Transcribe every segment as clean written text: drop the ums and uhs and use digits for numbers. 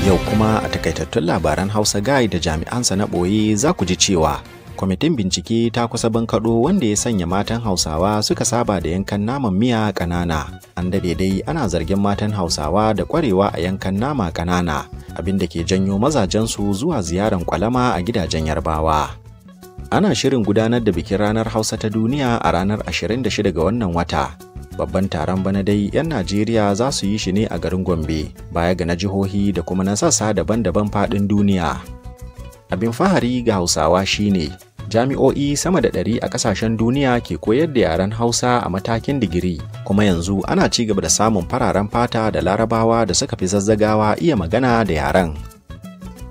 Yau kuma a takaitattun labaran Hausa Guy da jami'ansa na ɓoye za ku ji cewa kwamitin bincike ta kusa bankaɗo wanda ya sanya matan Hausawa suka saba da yankan naman miya ƙanana. An daɗe dai ana zargin matan Hausawa da ƙwarewa a yankan nama ƙanana, abin da ke janyo mazajensu zuwa ziyaran kwalama a gidajen Yarbawa. Ana shirin gudanar da bikin ranar Hausa ta duniya a ranar 26 ga wannan wata. Babban taron bana dai 'yan Najeriya za su yi shi ne a garin Gombe, baya ga na jihohi da kuma na sassa daban-daban faɗin duniya. Abin fahari ga Hausawa shine jami'o'i sama da 100 a ƙasashen duniya ke koyar da yaren Hausa a matakin digiri, kuma yanzu ana ci gaba da samun fararen fata da Larabawa da suka fi Zazzagawa iya magana da yaren.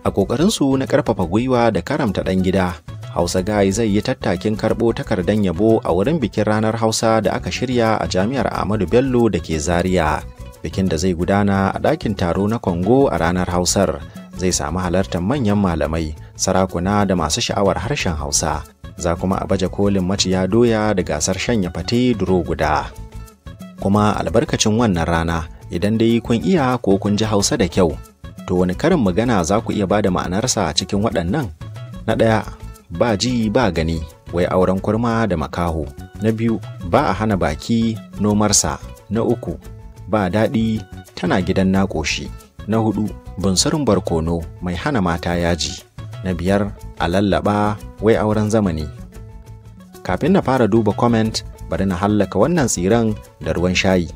A ƙoƙarinsu na ƙarfafa gwiwa da karamta ɗan gida, Hausa Guy zai yi tattakin karɓo takardar yabo a wurin bikin ranar Hausa da aka shirya a Jami'ar Ahmadu Bello da ke Zaria. Bikin da zai gudana a ɗakin taro na Congo a ranar Hausar zai samu halartar manyan malamai, sarakuna da masu sha'awar harshen Hausa. Za kuma a baje kolin maciya doya da gasar shanya fate duro guda. Kuma albarkacin wannan rana, idan dai kun iya ko kun ji Hausa da kyau, to wani karin magana za ku iya ba da ma'anarsa cikin waɗannan? Na ɗaya, ba ji ba gani, wai auren kurma da makaho. Na biyu, ba a hana baki nomarsa. Na uku, ba daɗi tana gidan na ƙoshi. Na hudu, bunsurin barkono mai hana mata yaji. Na biyar, a lallaɓa, wai auren zamani. Kafin na fara duba comment, bari na hallaka wannan tsiran da ruwan shayi.